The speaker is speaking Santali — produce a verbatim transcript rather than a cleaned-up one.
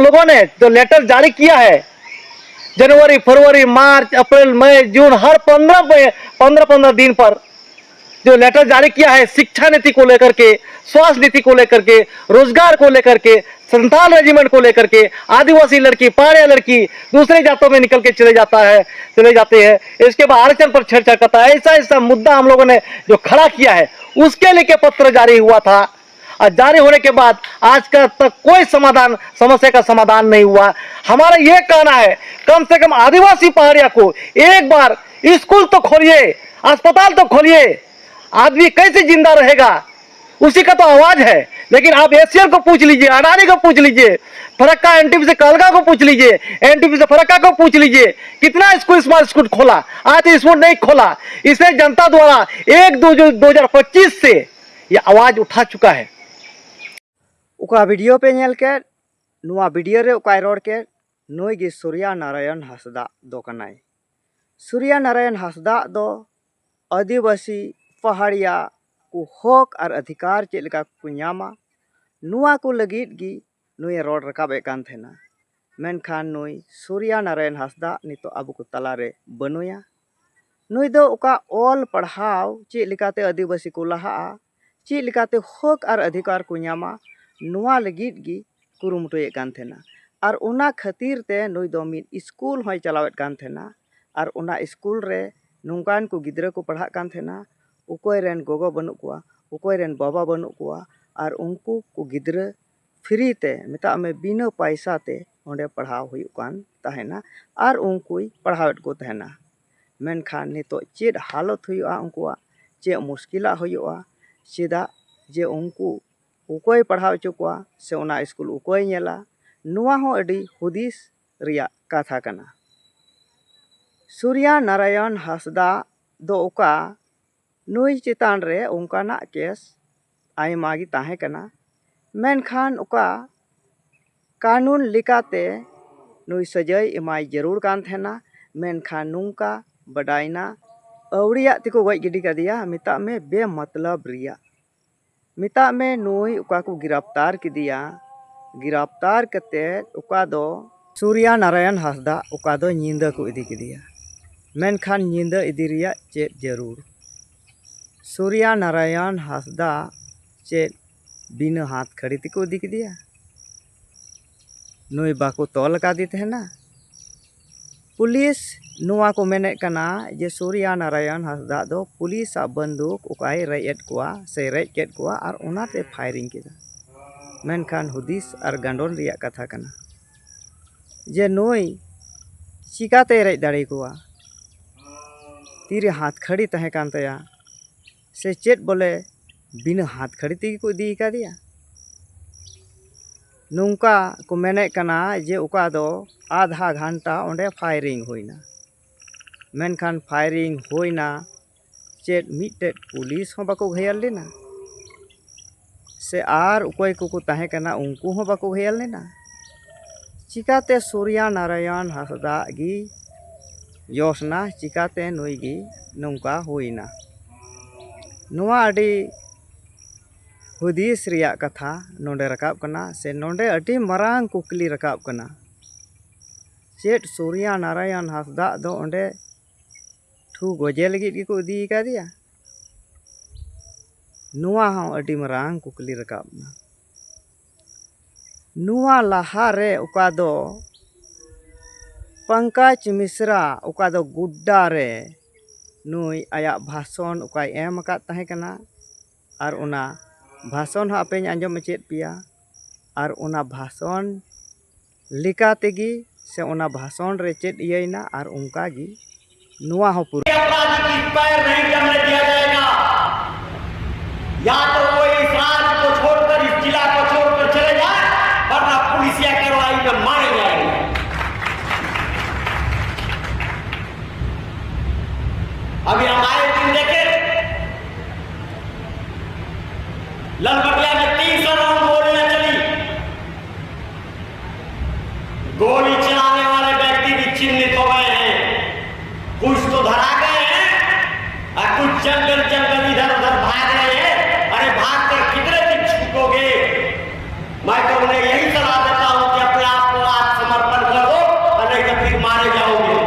लोगों ने जो लेटर जारी किया है, जनवरी, फरवरी, मार्च, अप्रैल, मई, जून, हर पंद्रह, पंद्रह पंद्रह दिन पर जो लेटर जारी किया है शिक्षा नीति को लेकर के, स्वास्थ्य नीति को लेकर के, रोजगार को लेकर के, संथाल रेजिमेंट को लेकर के, आदिवासी लड़की, पहाड़िया लड़की दूसरे जातों में निकल के चले जाता है, चले जाते हैं। इसके बाद आरक्षण पर छेड़छाड़ करता है। ऐसा ऐसा मुद्दा हम लोगों ने जो खड़ा किया है, उसके लेके पत्र जारी हुआ था। और जारी होने के बाद आज का तक कोई समाधान, समस्या का समाधान नहीं हुआ। हमारा ये कहना है, कम से कम आदिवासी पहाड़िया को एक बार स्कूल तो खोलिए, अस्पताल तो खोलिए। आदमी कैसे जिंदा रहेगा, उसी का तो आवाज है। लेकिन आप एसीएल को पूछ लीजिए, अडानी को पूछ लीजिए, फरक्का एनटीपीसी कालका को पूछ लीजिए, एनटीपीसी फरक्का को पूछ लीजिए, कितना स्कूल, स्मार्ट स्कूल खोला? आज तो स्कूल नहीं खोला। इसे जनता द्वारा एक दो जो दो हज़ार पच्चीस से ये आवाज उठा चुका है। ᱚᱠᱟ ᱵᱷᱤᱰᱤᱭᱳ ᱯᱮ ᱧᱮᱞ ᱠᱮᱫ, ᱱᱚᱣᱟ ᱵᱷᱤᱰᱤᱭᱳ ᱨᱮ ᱚᱠᱟᱭ ᱨᱚᱲ ᱠᱮᱫ, ᱱᱩᱭ ᱜᱮ ᱥᱩᱨᱭᱟ ᱱᱟᱨᱟᱭᱚᱱ ᱦᱟᱸᱥᱫᱟᱜ ᱫᱚ ᱠᱟᱱᱟᱭ᱾ ᱥᱩᱨᱭᱟ ᱱᱟᱨᱟᱭᱚᱱ ᱦᱟᱸᱥᱫᱟᱜ ᱫᱚ ᱟᱹᱫᱤᱵᱟᱹᱥᱤ ᱯᱟᱦᱟᱲᱤᱭᱟ ᱠᱚ ᱦᱚᱠ ᱟᱨ ᱚᱫᱷᱤᱠᱟᱨ ᱪᱮᱫ ᱞᱮᱠᱟ ᱠᱚ ᱧᱟᱢᱟ, ᱱᱚᱣᱟ ᱠᱚ ᱞᱟᱹᱜᱤᱫ ᱜᱮ ᱱᱩᱭᱮ ᱨᱚᱲ ᱨᱟᱠᱟᱵ ᱮᱫ ᱠᱟᱱ ᱛᱟᱦᱮᱱᱟ᱾ ᱢᱮᱱᱠᱷᱟᱱ ᱱᱩᱭ ᱥᱩᱨᱭᱟ ᱱᱟᱨᱟᱭᱚᱱ ᱦᱟᱸᱥᱫᱟᱜ ᱱᱤᱛᱚᱜ ᱟᱵᱚ ᱠᱚ ᱛᱟᱞᱟᱨᱮ ᱵᱟᱹᱱᱩᱭᱟ᱾ ᱱᱩᱭ ᱫᱚ ᱚᱠᱟ ᱚᱞ ᱯᱟᱲᱦᱟᱣ ᱪᱮᱫ ᱞᱮᱠᱟᱛᱮ ᱟᱹᱫᱤᱵᱟᱹᱥᱤ ᱠᱚ ᱞᱟᱦᱟᱜᱼᱟ, ᱪᱮᱫ ᱞᱮᱠᱟᱛᱮ ᱦᱚᱠ ᱟᱨ ᱚᱫᱷᱤᱠᱟᱨ ᱠᱚ ᱧᱟᱢᱟ, ᱱᱚᱣᱟ ᱞᱟᱹᱜᱤᱫ ᱜᱮ ᱠᱩᱨᱩᱢᱩᱴᱩᱭᱮᱫ ᱠᱟᱱ ᱛᱟᱦᱮᱱᱟ᱾ ᱟᱨ ᱚᱱᱟ ᱠᱷᱟᱹᱛᱤᱨ ᱛᱮ ᱱᱩᱭ ᱫᱚ ᱢᱤᱫ ᱥᱠᱩᱞ ᱦᱚᱸᱭ ᱪᱟᱞᱟᱣᱮᱫ ᱠᱟᱱ ᱛᱟᱦᱮᱱᱟ᱾ ᱟᱨ ᱚᱱᱟ ᱥᱠᱩᱞ ᱨᱮ ᱱᱚᱝᱠᱟᱱ ᱠᱚ ᱜᱤᱫᱽᱨᱟᱹ ᱠᱚ ᱯᱟᱲᱦᱟᱜ ᱠᱟᱱ ᱛᱟᱦᱮᱱᱟ, ᱚᱠᱚᱭ ᱨᱮᱱ ᱜᱚᱜᱚ ᱵᱟᱹᱱᱩᱜ ᱠᱚᱣᱟ, ᱚᱠᱚᱭ ᱨᱮᱱ ᱵᱟᱵᱟ ᱵᱟᱹᱱᱩᱜ ᱠᱚᱣᱟ, ᱟᱨ ᱩᱱᱠᱩ ᱠᱚ ᱜᱤᱫᱽᱨᱟᱹ ᱯᱷᱨᱤ ᱛᱮ, ᱢᱮᱛᱟᱜ ᱢᱮ, ᱵᱤᱱᱟᱹ ᱯᱟᱭᱥᱟ ᱛᱮ ᱚᱸᱰᱮ ᱯᱟᱲᱦᱟᱣ ᱦᱩᱭᱩᱜ ᱠᱟᱱ ᱛᱟᱦᱮᱱᱟ ᱟᱨ ᱩᱱᱠᱩᱭ ᱯᱟᱲᱦᱟᱣᱮᱫ ᱠᱚ ᱛᱟᱦᱮᱱᱟ᱾ ᱢᱮᱱᱠᱷᱟᱱ ᱱᱤᱛᱚᱜ ᱪᱮᱫ ᱦᱟᱞᱚᱛ ᱦᱩᱭᱩᱜᱼᱟ ᱩᱱᱠᱩᱣᱟᱜ, ᱪᱮᱫ ᱢᱩᱥᱠᱤᱞᱟᱜ ᱦᱩᱭᱩᱜᱼᱟ, ᱪᱮᱫᱟᱜ ᱡᱮ ᱩᱱᱠᱩ ᱚᱠᱚᱭ ᱯᱟᱲᱦᱟᱣ ᱦᱚᱪᱚ ᱠᱚᱣᱟ ᱥᱮ ᱚᱱᱟ ᱥᱠᱩᱞ ᱚᱠᱚᱭ ᱧᱮᱞᱟ, ᱱᱚᱣᱟ ᱦᱚᱸ ᱟᱹᱰᱤ ᱦᱩᱫᱤᱥ ᱨᱮᱭᱟᱜ ᱠᱟᱛᱷᱟ ᱠᱟᱱᱟ᱾ ᱥᱩᱨᱭᱟ ᱱᱟᱨᱟᱭᱚᱱ ᱦᱟᱸᱥᱫᱟ ᱫᱚ ᱚᱠᱟ ᱱᱩᱭ ᱪᱮᱛᱟᱱ ᱨᱮ ᱚᱱᱠᱟᱱᱟᱜ ᱠᱮᱥ ᱟᱭᱢᱟ ᱜᱮ ᱛᱟᱦᱮᱸ ᱠᱟᱱᱟ, ᱢᱮᱱᱠᱷᱟᱱ ᱚᱠᱟ ᱠᱟᱹᱱᱩᱱ ᱞᱮᱠᱟᱛᱮ ᱱᱩᱭ ᱥᱟᱹᱡᱟᱹᱭ ᱮᱢᱟᱭ ᱡᱟᱹᱨᱩᱲ ᱠᱟᱱ ᱛᱟᱦᱮᱱᱟ, ᱢᱮᱱᱠᱷᱟᱱ ᱱᱚᱝᱠᱟ ᱵᱟᱰᱟᱭᱱᱟ ᱟᱹᱣᱲᱤᱭᱟᱜ ᱛᱮᱠᱚ ᱜᱚᱡ ᱜᱤᱰᱤ ᱠᱟᱫᱮᱭᱟ, ᱢᱮᱛᱟᱜ ᱢᱮ ᱵᱮᱢᱚᱛᱞᱚᱵ ᱨᱮᱭᱟᱜ᱾ ᱢᱮᱛᱟᱜ ᱢᱮ ᱱᱩᱭ ᱚᱠᱟ ᱠᱚ ᱜᱤᱨᱟᱯᱛᱟᱨ ᱠᱮᱫᱮᱭᱟ, ᱜᱤᱨᱟᱯᱛᱟᱨ ᱠᱟᱛᱮ ᱚᱠᱟ ᱫᱚ ᱥᱩᱨᱭᱟ ᱱᱟᱨᱟᱭᱚᱱ ᱦᱟᱸᱥᱫᱟ, ᱚᱠᱟ ᱫᱚ ᱧᱤᱫᱟᱹ ᱠᱚ ᱤᱫᱤ ᱠᱮᱫᱮᱭᱟ᱾ ᱢᱮᱱᱠᱷᱟᱱ ᱧᱤᱫᱟᱹ ᱤᱫᱤ ᱨᱮᱭᱟᱜ ᱪᱮᱫ ᱡᱟᱹᱨᱩᱲ? ᱥᱩᱨᱭᱟ ᱱᱟᱨᱟᱭᱚᱱ ᱦᱟᱸᱥᱫᱟ ᱪᱮᱫ ᱵᱤᱱᱟᱹ ᱦᱟᱛ ᱠᱷᱟᱹᱲᱤ ᱛᱮᱠᱚ ᱤᱫᱤ ᱠᱮᱫᱮᱭᱟ? ᱱᱩᱭ ᱵᱟᱠᱚ ᱛᱚᱞ ᱟᱠᱟᱫᱮ ᱛᱟᱦᱮᱱᱟ? ᱯᱩᱞᱤᱥ ᱱᱚᱣᱟ ᱠᱚ ᱢᱮᱱᱮᱫ ᱠᱟᱱᱟ ᱡᱮ ᱥᱩᱨᱭᱟ ᱱᱟᱨᱟᱭᱚᱱ ᱦᱟᱸᱥᱫᱟ ᱫᱚ ᱯᱩᱞᱤᱥᱟᱜ ᱵᱟᱱᱫᱩᱠ ᱚᱠᱟᱭ ᱨᱮᱡ ᱮᱫ ᱠᱚᱣᱟ ᱥᱮ ᱨᱮᱡ ᱠᱮᱫ ᱠᱚᱣᱟ ᱟᱨ ᱚᱱᱟᱛᱮ ᱯᱷᱟᱭᱨᱤᱝ ᱠᱮᱫᱟ᱾ ᱢᱮᱱᱠᱷᱟᱱ ᱦᱩᱫᱤᱥ ᱟᱨ ᱜᱟᱸᱰᱚᱱ ᱨᱮᱭᱟᱜ ᱠᱟᱛᱷᱟ ᱠᱟᱱᱟ ᱡᱮ ᱱᱩᱭ ᱪᱤᱠᱟᱛᱮᱭ ᱨᱮᱡ ᱫᱟᱲᱮ ᱠᱚᱣᱟ? ᱛᱤᱨᱮ ᱦᱟᱛ ᱠᱷᱟᱹᱲᱤ ᱛᱟᱦᱮᱸ ᱠᱟᱱ ᱛᱟᱭᱟ ᱥᱮ ᱪᱮᱫ? ᱵᱚᱞᱮ ᱵᱤᱱᱟᱹ ᱦᱟᱛ ᱠᱷᱟᱹᱲᱤ ᱛᱮᱜᱮ ᱠᱚ ᱤᱫᱤ ᱟᱠᱟᱫᱮᱭᱟ᱾ ᱱᱚᱝᱠᱟ ᱠᱚ ᱢᱮᱱᱮᱫ ᱠᱟᱱᱟ ᱡᱮ ᱚᱠᱟ ᱫᱚ ᱟᱫᱷᱟ ᱜᱷᱟᱱᱴᱟ ᱚᱸᱰᱮ ᱯᱷᱟᱭᱨᱤᱝ ᱦᱩᱭᱱᱟ᱾ ᱢᱮᱱᱠᱷᱟᱱ ᱯᱷᱟᱭᱨᱤᱝ ᱦᱩᱭᱱᱟ, ᱪᱮᱫ ᱢᱤᱫᱴᱮᱡ ᱯᱩᱞᱤᱥ ᱦᱚᱸ ᱵᱟᱠᱚ ᱜᱷᱟᱭᱮᱞ ᱞᱮᱱᱟ? ᱥᱮ ᱟᱨ ᱚᱠᱚᱭ ᱠᱚᱠᱚ ᱛᱟᱦᱮᱸ ᱠᱟᱱᱟ ᱩᱱᱠᱩ ᱦᱚᱸ ᱵᱟᱠᱚ ᱜᱷᱟᱭᱮᱞ ᱞᱮᱱᱟ? ᱪᱤᱠᱟᱛᱮ ᱥᱩᱨᱭᱟ ᱱᱟᱨᱟᱭᱚᱱ ᱦᱟᱸᱥᱫᱟ ᱜᱮ ᱡᱚᱥ ᱱᱟ? ᱪᱤᱠᱟᱛᱮ ᱱᱩᱭ ᱜᱮ ᱱᱚᱝᱠᱟ ᱦᱩᱭᱱᱟ? ᱱᱚᱣᱟ ᱟᱹᱰᱤ ᱦᱩᱫᱤᱥ ᱨᱮᱭᱟᱜ ᱠᱟᱛᱷᱟ ᱱᱚᱰᱮ ᱨᱟᱠᱟᱵ ᱠᱟᱱᱟ, ᱥᱮ ᱱᱚᱰᱮ ᱟᱹᱰᱤ ᱢᱟᱨᱟᱝ ᱠᱩᱠᱞᱤ ᱨᱟᱠᱟᱵ ᱠᱟᱱᱟ᱾ ᱪᱮᱫ ᱥᱩᱨᱭᱟ ᱱᱟᱨᱟᱭᱚᱱ ᱦᱟᱸᱥᱫᱟ ᱫᱚ ᱚᱸᱰᱮ ᱴᱷᱩ ᱜᱚᱡᱮ ᱞᱟᱹᱜᱤᱫ ᱜᱮᱠᱚ ᱤᱫᱤ ᱟᱠᱟᱫᱮᱭᱟ? ᱱᱚᱣᱟ ᱦᱚᱸ ᱟᱹᱰᱤ ᱢᱟᱨᱟᱝ ᱠᱩᱠᱞᱤ ᱨᱟᱠᱟᱵ ᱮᱱᱟ᱾ ᱱᱚᱣᱟ ᱞᱟᱦᱟ ᱨᱮ ᱚᱠᱟ ᱫᱚ ᱯᱚᱝᱠᱚᱡᱽ ᱢᱤᱥᱨᱟ, ᱚᱠᱟ ᱫᱚ ᱜᱩᱰᱰᱟ ᱨᱮ ᱱᱩᱭ ᱟᱭᱟᱜ ᱵᱷᱟᱥᱚᱱ ᱚᱠᱟᱭ ᱮᱢ ᱟᱠᱟᱫ ᱛᱟᱦᱮᱸ ᱠᱟᱱᱟ, ᱟᱨ ᱚᱱᱟ ᱵᱷᱟᱥᱚᱱ ᱦᱚᱸ ᱟᱯᱮᱧ ᱟᱸᱡᱚᱢ ᱦᱚᱪᱚᱭᱮᱫ ᱯᱮᱭᱟ᱾ ᱟᱨ ᱚᱱᱟ ᱵᱷᱟᱥᱚᱱ ᱞᱮᱠᱟ ᱛᱮᱜᱮ ᱥᱮ ᱚᱱᱟ ᱵᱷᱟᱥᱚᱱ ᱨᱮ ᱪᱮᱫ ᱤᱭᱟᱹᱭᱮᱱᱟ, ᱟᱨ ᱚᱱᱠᱟ ᱜᱮ ᱱᱚᱣᱟ ᱦᱚᱸ ᱯᱩᱨᱟᱹ। अपराधी की पैर नहीं जमने दिया जाएगा। या तो वो इस राज्य को छोड़कर, इस जिला को छोड़कर चले जाए, वरना पुलिसिया कार्रवाई में मारे जाएंगे। अभी हम आए दिन देखे, ललबटिया में तीन सौ राउंड गोलियां चली। गोली चलाने वाले व्यक्ति भी चिन्हित हो गए हैं, कुछ तो धरा गए हैं और कुछ जंगल जंगल इधर उधर भाग रहे हैं। अरे, भाग कर कितने दिन छुपोगे? मैं तो उन्हें यही मारे जाओगे।